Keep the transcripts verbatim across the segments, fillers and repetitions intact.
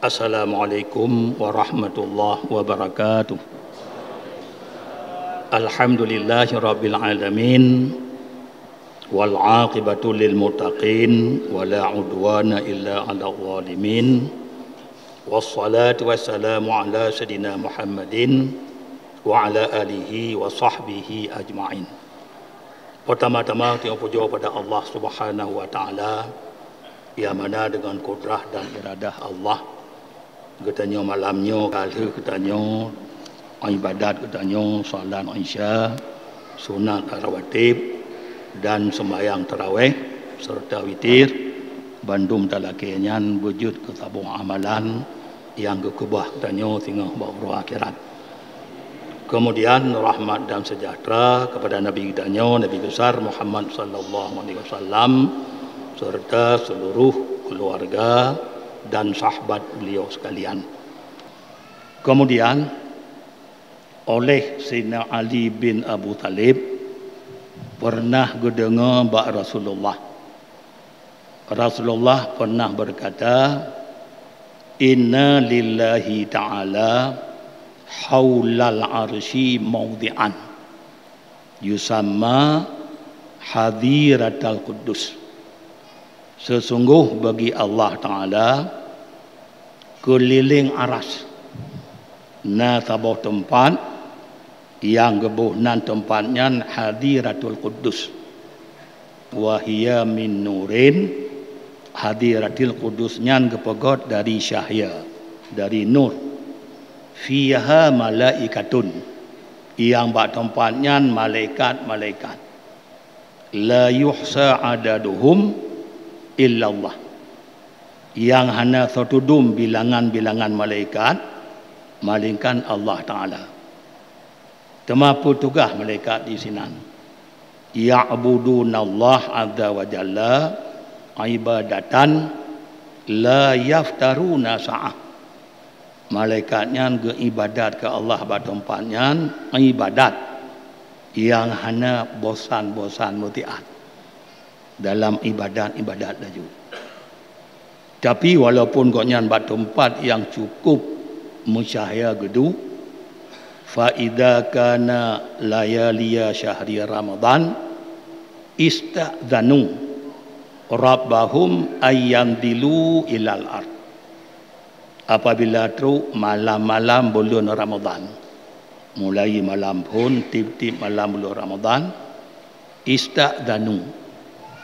Assalamualaikum warahmatullahi wabarakatuh. Alhamdulillahirabbil alamin. Wal aqibatu lil muttaqin, wa la udwana illa 'alal zalimin. Wassalatu wassalamu ala sayyidina Muhammadin wa ala alihi wa sahbihi ajma'in. Pertama-tama, tanyoe pujoe pada Allah Subhanahu wa Taala, nyang mana deungon kudrah dan iradah Allah, geutanyoe malam nyoe ka lheueh geutanyoe ibadat geutanyoe salat Isya, sunat rawatib, dan seumayang tarawih, serta witir, bandum talakée nyan beujeuet keu saboh amalan nyang geukeubah geutanyoe singoh bak uroe akhirat. Kemudian, rahmat dan sejahtera kepada Nabi geutanyoe, Nabi besar Muhammad sallallahu alaihi wasallam, serta seluruh keluarga dan sahabat beliau sekalian. Kemudian, oleh Sayyidina Ali bin Abu Thalib pernah geudeungoe bak Rasulullah. Rasulullah pernah berkata, "Inna lillahi ta'ala haulal arsy maudhi'an, yusamma hadiratal quddus." Sesungguh bagi Allah Ta'ala keulileng aras na saboh teumpat nyang geuboh nan teumpat nyan Hadiratul Quddus. Wa hiya min nurin, Hadiratul Quddus nyan geupeugét dari cahya, dari nur. Fiha malaikatun, nyang bak teumpat nyan malaikat-malaikat. La yuhsa adaduhum illallah. Nyang hana soe tudum bilangan-bilangan malaikat, malaingkan Allah Ta'ala. Teuma peue tugaih malaikat di sinan? Ya'budunallaha azza wa jalla ibadatan la yaftaruna sa'ah. Malaikat nyan geuibadat keu Allah bak teumpat nyan, ibadat nyang hana bosan-bosan meutiat dalam ibadat-ibadat laju. Tapi, walaupun gobnyan bak teumpat nyang cukup meucahya geudu, fa idza kana layaliya syahri Ramadhan, ista'dzanu rabbahum ayyanzilu ilal ard. Apabila trok malam-malam buleuen Ramadhan, mulai malam phon, tieb-tieb malam buleuen Ramadhan, ista'dzanu,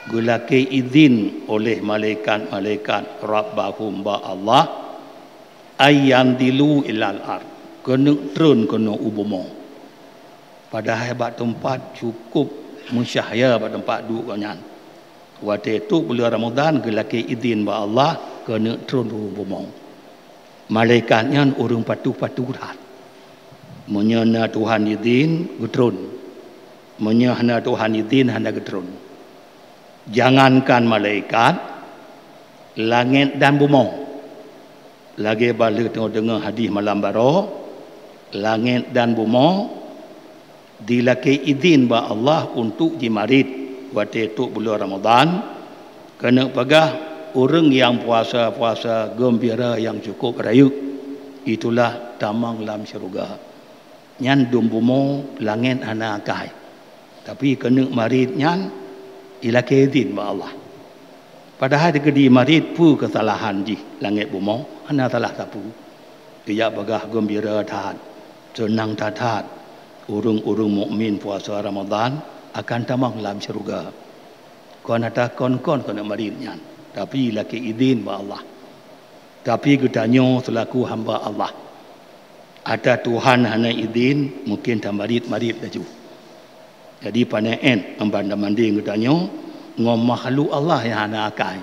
geulakée idhin oleh malaikat-malaikat rabbahum bak Allah, ayyanzilu ilal ard, keuneuk treun keunoe u bumoe. Padahai bak teumpat cukup meucahya bak teumpat duek gobnyan. Watée trok buleuen Ramadhan geulakée idhin bak Allah keuneuk treun u bumoe. Malaikat nyan ureuëng patuh-patuh that. Meunyoe na Tuhan idhin, geutreun. Meunyoe hana Tuhan idhin, hana geutreun. Jangankan malaikat, langét dan bumoe. Lagée bah lheueh tanyoe deungoe hadih malam baroe, langét dan bumoe dilakée idhin bak Allah untuk jimarit watée trok buleuen Ramadhan, keuneuk peugah ureuëng nyang puasa-puasa geumbira nyang cukup rayeuk, itulah tamong lam syeuruga. Nyan dum bumoe langét hana akai, tapi keuneuk marit nyan ilakée idhin bak Allah. Padahai teukeudi marit peue keusalahan jih langét bumoe, hana salah sapeue. Ijak peugah geumbira that, seunang that-that. Ureuëng-ureuëng mukmin puasa Ramadhan akan tamong lam syeuruga. Kon ata kon-kon keuneuk marit nyan, tapi ilakée idhin bak Allah. Tapi geutanyoe seulaku hamba Allah, ata Tuhan hana idhin, mungken tamarit-marit laju. Jadi, pane ét ban mandum geutanyoe ngon makhluk Allah nyang hana akai.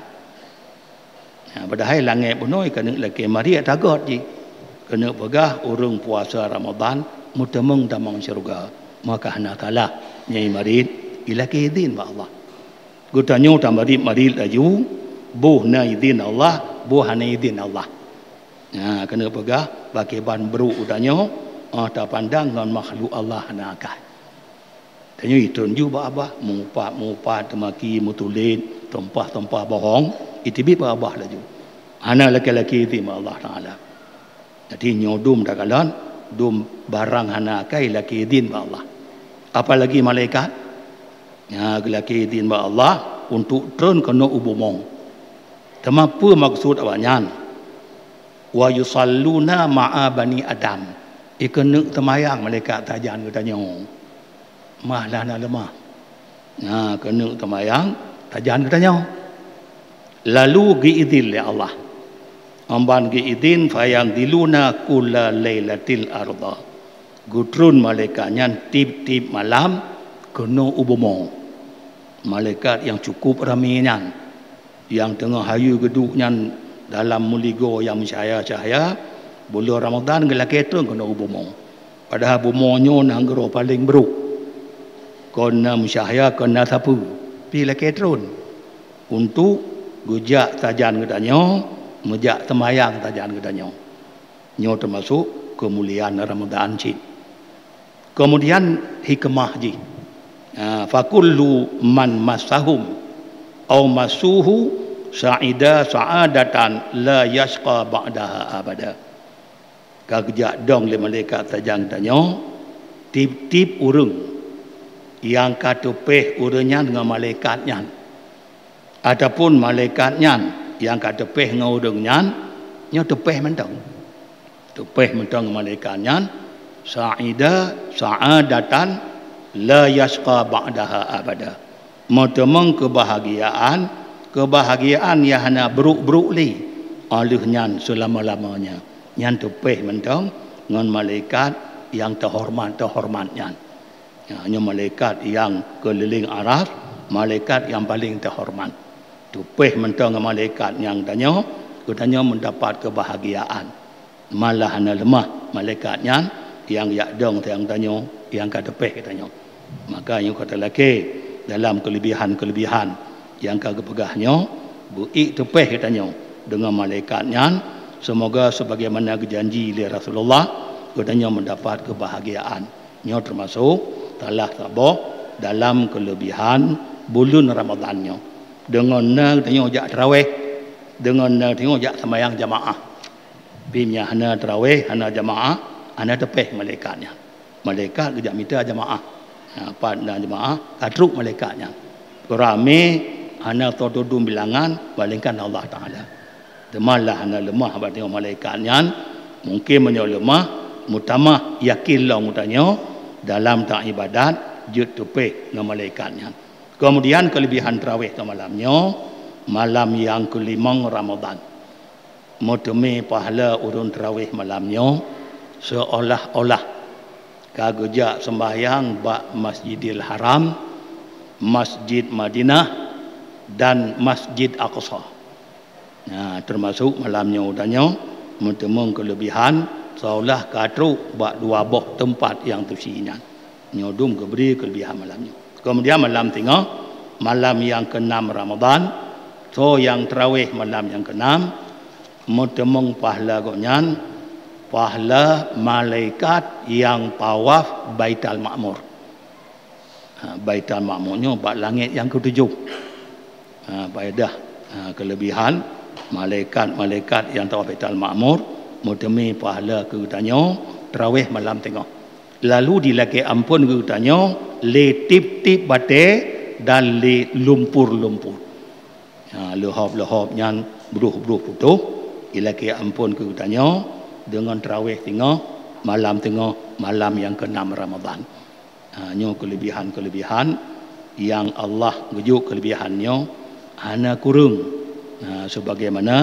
Nah, padahai langét bunoe keuneuk lakée marit tagôt jih. Keuneuk peugah ureuëng puasa Ramadhan meuteumong tamong syeuruga, maka hana salah nyang marit ilakée idhin bak Allah. Geutanyoe tamarit-marit laju, boh na idhin Allah, boh hana idhin Allah. Nah, keuneuk peugah pakriban brok geutanyoe, ah, tapandang ngon makhluk Allah hana akai. Tanyoe itreun ju bak babah, meupat-meupat, teumaki, meutulet, tumpah-tumpah bohong, iteubiet bak babah laju. Hana lakée-lakée idhin bak Allah Taala. Jadi nyoe dum takalon, dum barang hana akai lakée idhin bak Allah. Apalagi malaikat, nya geulakée idhin bak Allah untuk treun keunoe u bumoe. Teuma peue maksud awaknyan? "Wa yusalluna ma'a bani Adam." Ikeuneuk teumayang malaikat sajan geutanyoe. Mah lah na leumah. Na keuneuk teumayang sajan geutanyoe. Lalu geuidhin lé Allah. Amban geuidhin, "Fayanziluna kulla lailatil arda." Geutreun malaikat nyan tieb-tieb malam keunoe u bumoe. Malaikat nyang cukup ramé nyan. Nyang teungoh hayeue geuduek nyan dalam meuligoe nyang meucahya-cahya, buleuen Ramadhan geulakée treun keunoe u bumoe. Padahai bumoe nyoe nanggroe paleng brok. Kon na meucahya, kon na sapeue, pi lakée treun untuk geujak sajan geutanyoe, meujak seumayang sajan geutanyoe. Nyoe teumasok keumuliaan Ramadhan cit. Keumudian hikmah jih, ha, "Fakullu man massahum au massuhu sa'ida sa'adatan la yasqa ba'daha abada." Ka geujak dong lé malaikat sajan tanyoe, tieb-tieb ureuëng nyang ka teupéh ureuëng nyan ngon malaikat nyan, ataupun malaikat nyan nyang ka teupéh ngon ureuëng nyan, nyoe teupéh mantong. Teupéh mantong malaikat nyan, sa'ida sa'adatan la yasqa ba'daha abada. Meuteumong keubahgiaan, keubahgiaan nyang hana brok-brok lé, óh lheueh nyan seulama-lamanya. Nyan teupéh mantong ngon malaikat nyang teuhoreumat-teuhoreumat nyan. Ya, nyoe malaikat nyang keulileng aras, malaikat nyang paleng teuhoreumat. Teupéh mantong ngon malaikat nyang tanyoe, geutanyoe meudapat keubahgiaan. Malah hana leumah malaikat nyan nyang jak dong sayang tanyoe, nyang ka teupéh geutanyoe. Maka nyoe ka talakée dalam keuleubihan-keuleubihan nyang ka geupeugah nyoe, beu-ék teupéh geutanyoe deungon malaikat nyan, seumoga sebagaimana geujanji lé Rasulullah, geutanyoe meudapat keubahgiaan. Nyoe teumasok salah saboh dalam keuleubihan buleuen Ramadhan nyoe. Deungon na geutanyoe jak teurawéh, deungon na geutanyoe jak seumayang jamaah. Pi meunyo hana teurawéh, hana jamaah, hana teupéh malaikat nyan. Malaikat geujak mita jamaah. Ha, pat na jamaah, ka trok malaikat nyan. Ramé hana soe teudum bilangan, melainkan Allah Taala. Teuma lah hana leumah bak tanyoe malaikat nyan, mungken meunyoe leumah, meutamah yakin lom geutanyoe dalam taibadat jeuet teupéh ngon malaikat nyan. Keumudian keuleubihan teurawéh keu malam nyoe, malam nyang keulimong Ramadhan. Meuteumé pahala ureuëng teurawéh malam nyoe, seuolah-olah ka geujak seumbahyang bak Masjidil Haram, Masjid Madinah, dan Masjid Aqsa. Nah, teumasok malam nyoe tanyoe meuteumong keuleubihan, seolah ka trok bak dua boh teumpat nyang suci nyan. Nyoe dum geubri keuleubihan malam nyoe. Keumudian malam singoh, malam nyang keunam Ramadhan, soe nyang teurawéh malam nyang keunam, meuteumong pahala gobnyan, pahala malaikat nyang tawaf Baitul Makmur. Ha, Baitul Makmur nyoe bak langét nyang keutujoh. Ha, faedah, ha, keuleubihan malaikat-malaikat nyang tawaf Baitul Makmur meuteumé pahala keu geutanyoe teurawéh malam singoh. Lalu jilakée amphon keu geutanyoe lé tieb-tieb batée dan lé lumpur-lumpur. Ha, leuhob-leuhob nyan broh-broh putôh, jilakée amphon keu geutanyoe deungon teurawéh singoh, malam singoh, malam nyang keunam Ramadhan. Ha, nyoe keuleubihan-keuleubihan nyang Allah geujok keuleubihan nyoe hana kureueng. Ha, sebagaimana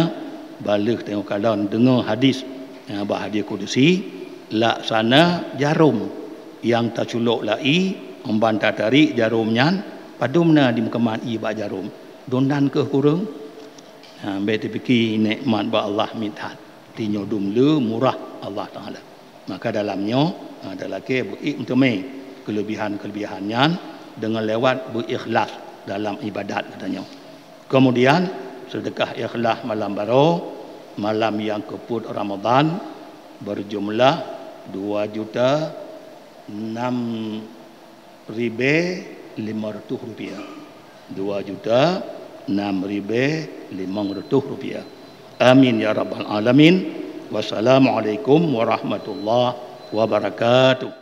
bak lheueh tanyoe kalon deungoe hadis, ha, bak hadis kudusi, laksana jarom nyang taculok lé ie, umban tatarék jarom nyan, padum na dimeukeumah ie bak jarom. Dum nan keuh kureueng? Ha, bék teupike nikmat bak Allah miet that. Di nyoe dum le murah Allah Taala. Maka dalam nyoe, ha, talakée beu-ék meuteumé keuleubihan-keuleubihan nyan deungon lewat beu-ikhlas dalam ibadat geutanyoe. Keumudian, seudeukah ikhlas malam baroe, malam nyang keupeuet Ramadhan, beujumlah dua juta enam ribèe limong reutôh rupiah. Dua juta enam ribèe limong reutôh rupiah. Amin ya rabbal alamin. Wassalamualaikum warahmatullahi wabarakatuh.